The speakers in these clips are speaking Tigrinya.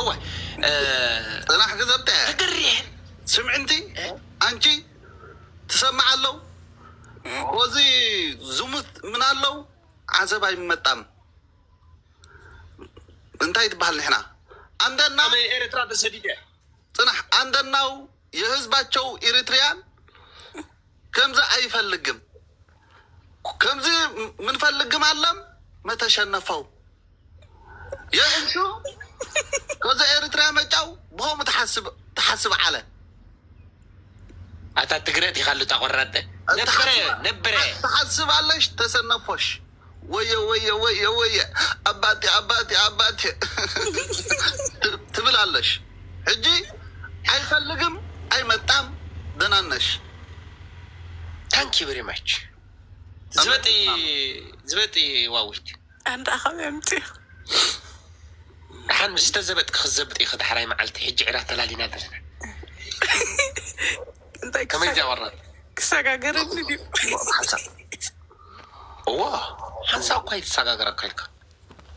እዋይ፣ እ፣ ጽናሕ ክዘብጠ ተገሪሐን ስምዕንቲ እ? ኣንቺ ትሰምዕ ኣለው ሆዚ ዝሙት ምን ኣለው ዓሰብ ኣይመጣም እንታይ ትበሃል ንሕና ኣንደና ኣበይ ኤርትራ ተሰዲደ ጽናሕ ኣንደናው የህዝባቸው ኤሪትሪያን ከምዚ ኣይፈልግም ከምዚ ምንፈልግም ኣለም መተሸነፈው የእንሹ ከዚ ኤሪትሪያ መጫው ብኸምኡ ትሓስብ ትሓስብ ዓለ ኣታ ትግረ ዲኻ ኣሉ ታቆራጠ ነበረ ነበረ ትሓስብ ኣለሽ ተሰነፎሽ ወየ ወየ ወየ ወየ ኣባቴ ኣባቴ ኣባቴ ትብል ኣለሽ ሕጂ ኣይፈልግም ኣይመጣም ደናነሽ thank you very much ዝበጢ ዝበጢ ዋዊት ኣንዳ ካብ የምፅኡ ደሓን ምስ ተዘበጥክ ክዘብጥ ኢኸ ዳሕራይ መዓልቲ ሕጂ ዕዳ ተላሊና ዘለና እንታይ ከመይ ዚያ ወራጥ ክሰጋገረኒ ድዩ ሓንሳብ እዎ ሓንሳብ እኳ ይተሰጋገረካ ኢልካ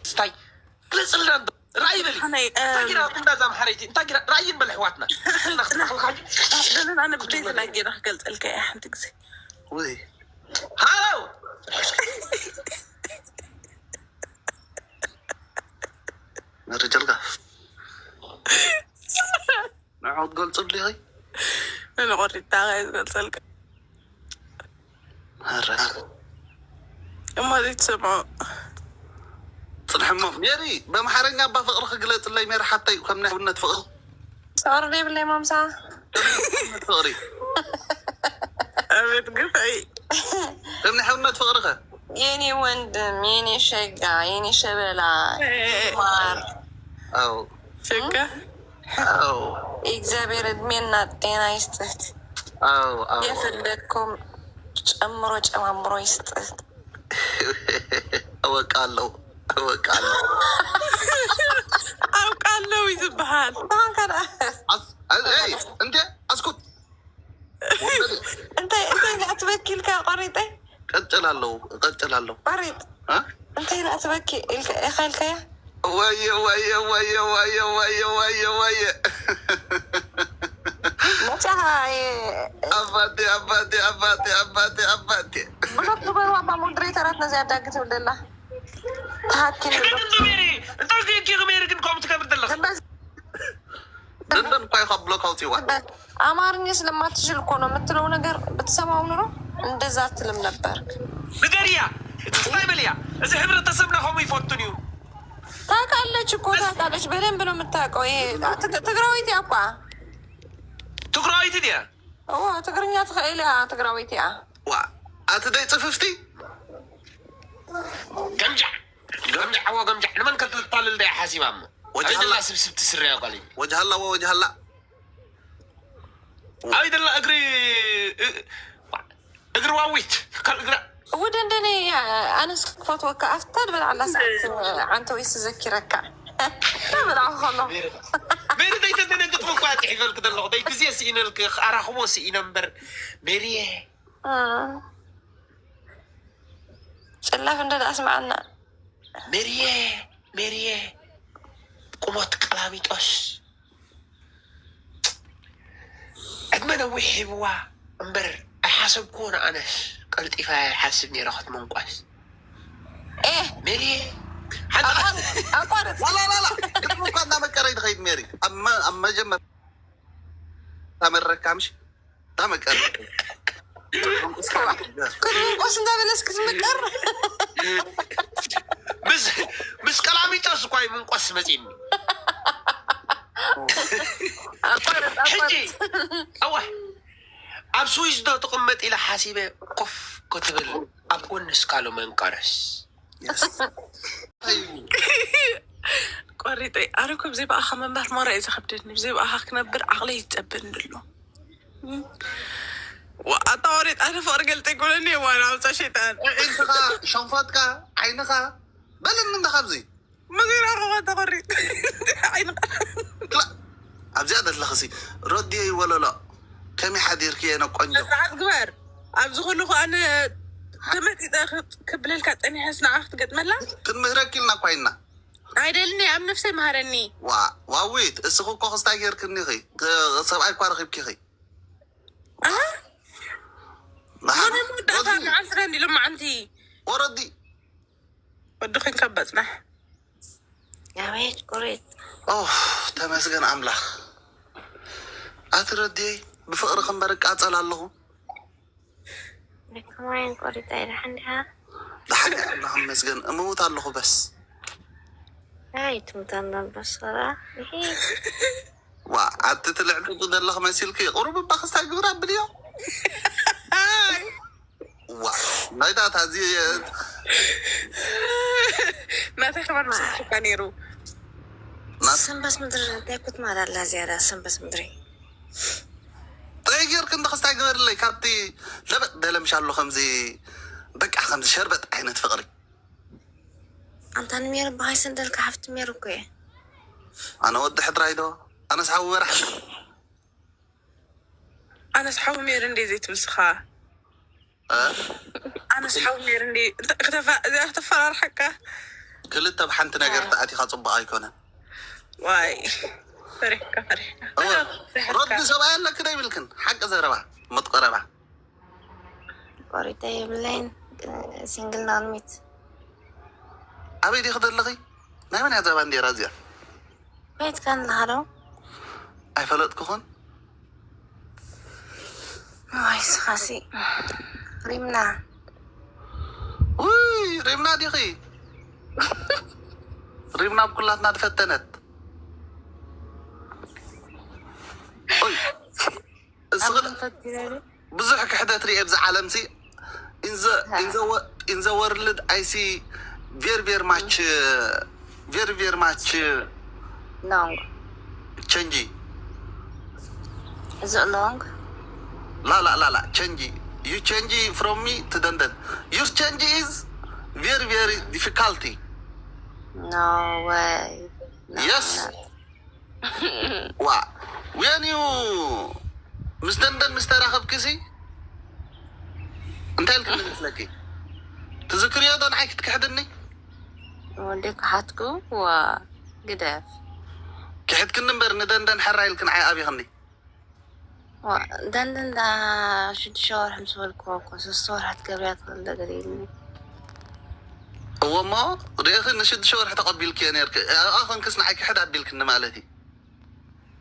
ስታይ ግለፅልና እንዶ ራእይ በሊ ከመይ፣ እንታይ ጊራ ቁምዳ ዛ ኣምሓረይቲ እንታይ ጊራ ራእይን በል ኣሕዋትና ደለና ንብደይ ተናጊራ ክገልፀልካ እየ ሓንቲ ግዜ ወይ ሃሎ መረጀልካ ንዑ ትገልፁ ድሊኸይ ንቆሪታ ዝገልፀልካ መረ እሞ ዘይትሰምዖ ፅንሕሞ ሜሪ በምሓረኛ ኣባ ፍቅሪ ክግለፅለይ ሜሪ ሓተይ ከም ናይ ውነት ፍቅሪ ፍቅሪ ዘይብለይ ማምሳ ፍቅሪ ኣቤት ግፍዒ ከም ናይ ሕውነት ፍቅሪ ከ የኔ ወንድም የኔ ሸጋ የኔ ሸበላ ማር ኣው ሸጋ ኣው እግዚአብሔር እድሜና ጤና ይስጥት ኣው ኣው የፈለግኩም ጨምሮ ጨማምሮ ይስጥት እወቃ ኣለዉ እወቃ ኣለዉ ኣውቃለሁ እዩ ዝበሃል ታንከዳ ኣስ- ኣይ፣ ኣይ፣ እንዴ ኣስኩት እንታይ እንታይ ላትበኪልካ ቆሪጠ ቀጥል ኣለዉ ቀጥል ኣለዉ ቆሪጥ እ? እንታይ ላትበኪ ኢልካ ኢልካያ ወየ ወየ ወየ ወየ ወየ ወየ ወየ መፅኣ ኣባቴ ኣባቴ ኣባቴ ኣባቴ ኣባቴ ብሎክ ግበርዋ ባ ሞዴሬተራት ነዚ ኣዳጊ ትብል ደላ ተሃኪኒ እንታይ ጌርኪ ሜሪ ግን ከምኡ ትገብር ዘለኽ ደንደን እኳ ኢኻ ብሎክ ኣውፂዋ አማርኛ ስለማትችል እኮ ነው የምትለው ነገር ብትሰማው ኑሮ እንደዛ አትልም ነበር። ንገርያ እንታይ በልያ እዚ ሕብረተሰብና ከምኡ ይፈቱን እዩ ታውቃለች እኮ ታውቃለች፣ በደንብ ነው የምታውቀው። ይሄ ትግ- ትግራዊት እያ እኳ ትግራዊት ድያ እዋ ትግርኛ ትኽእል እያ ትግራዊት እያ። ዋ ኣቲ ደይ ፅፍፍቲ ገምጃዕ ገምጃዕ ኣዋ ገምጃዕ ንመን ከተታልል ዳ ሓሲባ እሞ ወጅሃላ- ኣይደላ ስብስብ ትስርያ ጓል ወጅሃላ ወ ወጅሃላ ኣይደላ እግሪ እ- እግሪ ዋዊት ካል እግራ ውድ እንደኔ ኣነስ ክፈትወካ ኣፍታ ድበል ዓላ ሰዓት ዓንተ ወይ ስዘኪረካ ብላ ከሎ ሜሪ ደይተደነግጥ እኳ ትሒፈልክ ዘለኹ ደይ ግዜ ስኢነልክ ኣራኽቦ ስኢነ እምበር ሜሪየ ጭላፍ እንደ ኣስማዓና ሜሪየ ሜሪየ ቁሞት ቀላሚጦስ ዕድመ ነዊሕ ሂብዋ እምበር ኣይሓሰብክዎ ንኣነስ ቀልጢፋ ይሓስብ ነይረ ክትምንቋስ ኤ ሜሪየ ሓንቲ ኣቋርፅ ላላላላ ግጥሚ እኳ እናመቀረ ይትኸይድ ሜሪ ኣብ መ- ኣብ መጀመር ታመረካ ምሽ ታመቀረ ክትምንቆስ እንዳበለስ ክትምቀር ምስ ምስ ቀላሚጦስ እኳ እዩ ምንቆስ መፂኒ ኣቋርፅ ሕጂ ኣቋርፅ እወ ኣብ ስዊስ ዶ ትቕመጥ ኢለ ሓሲበ ኮፍ ክትብል ኣብ ጎኒ እስካሎ መንቀረስ ቆሪጠይ ኣነ እኮ ብዘይ ብኣኻ ምንባር ሞራ እዩ ዝኸብደኒ ብዘይ ብኣኻ ክነብር ዓቕለይ ይፀበኒ ኣሎ ኣታ ወሬ ጣነ ፍቅሪ ገልጠ ይኮነኒ የዋን ኣምፃ ሸይጣን ኢልካ ሸንፈትካ ዓይንኻ በልኒ እንዳ ካብዚ መዚራ ከባ ተቆሪጥ ዓይንኻ ክላ ኣብዚኣ ዘለኽሲ ረድዮ ይወለሎ ከመይ ሓዲርክ የነ ቆንጆ ስርዓት ግበር ኣብዚ ኩሉ ከኣነ ተመጢጠ ክብለልካ ፀኒሐስ ንዓ ክትገጥመላ ክንምህረክ ኢልና እኳ ኢልና ኣይደልኒ ኣብ ነፍሰይ መሃረኒ። ዋ ዋዊት እስኺ እኮ ክስታይ ጌርክኒ ኢኺ። ሰብኣይ እኳ ረኺብኪ ኢኺ። ኣነ መወዳእታ መዓልቲ ደን ኢሎም መዓንቲ ወረዲ ወዲ ኮይንካ በጽናሕ። ኣቤት ቁሪጥ ኦፍ ተመስገን ኣምላኽ። ኣቲ ረድየይ ብፍቕሪ ክንበር እቃጸል ኣለኹ። ከማይን ቆሪጣ ኢላ ሓንዲኻ ደሓን ኣምላኽ ይመስገን እምውት ኣለኹ በስ። ኣይ ትምታ እንዳበሰራ ይሄ ዋ ኣቲ ትልዕጥጡ ዘለኽ መሲልኪ ቁሩብ እባ ክስታይ ግብር ኣብልዮ። ዋ ናይታ ታዚ ናተይ ከማን ምስልካ ነይሩ። ሰንበስ ምድሪ እንታይ ኩት ማለት ኣላ ዝያዳ ሰንበስ ምድሪ ጠይ ጌርክ እንደ ክስታይ ግበርለይ ካብቲ ለበጥ ደለምሻሉ ከምዚ በቃ ከምዚ ሸርበጥ ዓይነት ፍቕሪ። ኣንታ ንሜር በሃይ ሰንደልካ ሓፍቲ ሜር እኮ እየ ኣነ ወዲ ሕድራይ ዶ ኣነስ ሓዊ በራሕ ኣነስ ሓዊ ሜር እንዴ ዘይትብልስኻ ኣነስ ሓዊ ሜር እንዴ እዚኣ ክተፈራርሓካ ክልተ ብሓንቲ ነገር ተኣቲኻ ፅቡቅ ኣይኮነን። ዋይ ፈሪሕካ ፈሪሕካ እወ፣ ረቢ ሰብኣይ ኣለክ ዶ ይብልክን ሓቂ ዘረባ መጥቆረባ ቆሪጠ የብለይን ሲንግል ናልሚት ኣበይ ዲኺ ዘለኺ? ናይ መን እያ እዛ ባንዴራ እዚኣ? ቤትካ ኣለኻ ዶ ኣይፈለጥኩኹን። ወይ ስኻሲ ሪምና ውይ ሪምና ዲኺ? ሪምና ኣብ ኩላትና ዝፈተነት። ኦይ፣ እስኺ ኸ- ብዙሕ ክሕደት ሪኤ ኣብዚ ዓለም ሲ in the in the wo- in the world I see very very much uh, very very much uh, ሎንግ change. እዚ ሎንግ ላ ላ ላ ላ change. You change from me to ደንደን. Your change is very very difficulty. No way. Yes. ዋ when you ምስ ደንደን ምስ ተራኸብክሲ እንታይ ኢልክኒ መስለኪ? ትዝክርዮ ዶ ንዓይ ክትክሕድኒ? ወዲ ክሓትኩ ዋ ግደፍ ክሕድክኒ እምበር ንደንደን ሕራይ ኢልክን ዓይ ኣብኽኒ። ደንደን እንዳ ሽዱሽተ ወርሒ ምስ በልክዎ እኮ ሰለስተ ወርሒ ትገብርያ ትኽእል ዶ ገለ ኢልኒ። እወ እሞ ርእኺ ንሽዱሽተ ወርሒ ተቐቢልክዮ ነርክ ኣብኣ ኸንክስ ንዓይ ክሕድ ኣቢልክኒ ማለት እዩ።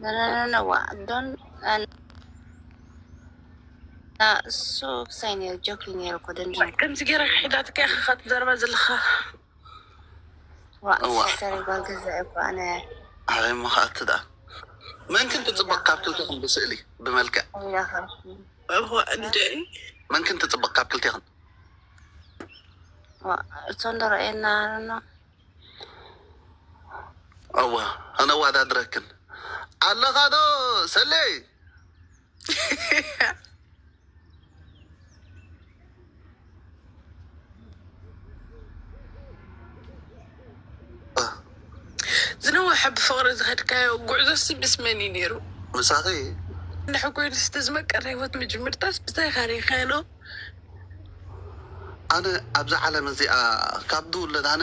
ነነነነዋ ዶን እሱ ክሳይ ነር ጆክ ነር እኮ ደንደን ከምዚ ገይረ ክሒዳትካ ኢኻ ትዘረባ ዘለኻ ዋ ሲስተር ጓል ገዛ እኮ ኣነ ኣበይ እሞ ከኣቲ ደኣ መንክን ትፅበቅ ካብ ክልተኹም ብስእሊ ብመልክዕ ሪዳኸልኩም እዋ እንደ መንክን ትፅበቅ ካብ ክልቴኽን ዋ እቶ እንደረኣየና ኣሎ እዋ ኣነዋዳድረክን ኣለኻ ዶ ሰለይ ዝነውሐ ብፍቕሪ ዝኸድካዮ ጉዕዞ ሲ ምስ መን እዩ ነይሩ? ምሳኺ እንድሕር ኮይኑ ስቲ ዝመቀረ ህይወት ምጅምርታስ ብታይ ካሪኻዮ ነው? ኣነ ኣብዛ ዓለም እዚኣ ካብ ዝውለድ ኣነ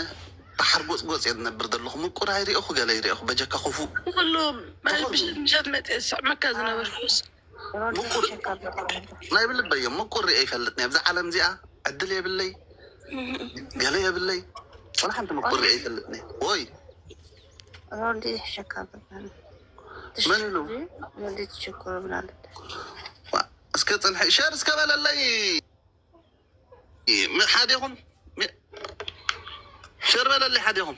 ብሓርጎፅጎፅ እየ ዝነብር ዘለኹ ምቁር ኣይሪኦኹ ገለ ይሪኦኹ በጀካ ክፉእ ኩሉ ማለት ብሸት ምሸት መፅአ ዝስዕመካ ዝነበርኩስ ናይ ብልበይ እዮም ምቁር ሪአ ይፈልጥኒ ኣብዚ ዓለም እዚኣ ዕድል የብለይ ገለ የብለይ ወላ ሓንቲ ምቁር ሪአ ይፈልጥኒ ወይ ሮዲ ይሕሸካ በቃ መን ኢሉ ሮዲ ትሽክሩ ብላለች እስከ ፅንሐ ሸር እስከ በለለይ ሓዴኹም ሸር በለለይ ሓዴኹም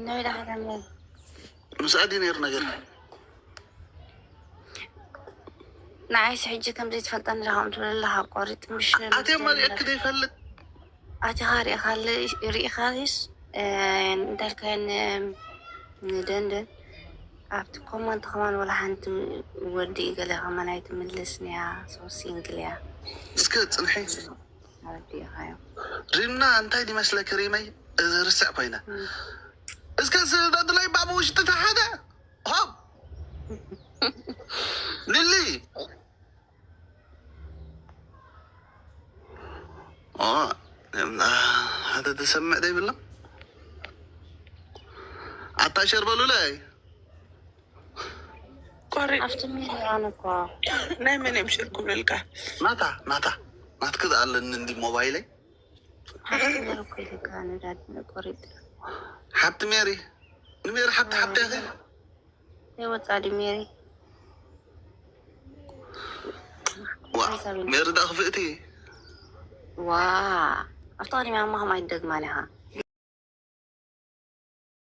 ነቢላ ሓዳም ምስኣ ድዩ ነይሩ ነገር ንዓይስ ሕጂ ከምዘይትፈልጠኒ ዳኹም ትብል ኣለኻ ቆሪጥ ምሽ ኣትዮ መሪአክ ዘይፈልጥ ኣቲኻ ሪኢኻስ እንዳልካዮ ንደንደን ኣብቲ ኮመንት ከማን ወላ ሓንቲ ወዲ ገለ ከማን ኣይትምልስንያ ሶ ሲንግል እያ እስከ ፅንሐ ኣረዲእኻዮ ሪምና እንታይ ድመስለኪ ሪመይ እዚ ርስዕ ኮይነ እስከ ስደድለይ ባብ ውሽጢ ተሓደ ሆብ ሊሊ ተተሰምዕ ዘይብልና ኣታ ሸር በሉለይ። ቆሪ ኣብቲ ሚልዮን እኮ ናይ መን እዮም ሸር ክብለልካ? ናታ ናታ ናትክ ኣለኒ እንዲ ሞባይለይ ኣብቲ ሚልዮን እኮ ኢልካ ነዳዲ ቆሪጥ ሓብቲ ሜሪ ንሜሪ ሓብቲ ሓብቲ ያኸ ዘይወፃ ድሜሪ ዋ ሜሪ ዳ ክፍእቲ ዋ ኣብቲ ቀዲማ ማህማ ይደግማል ኢኻ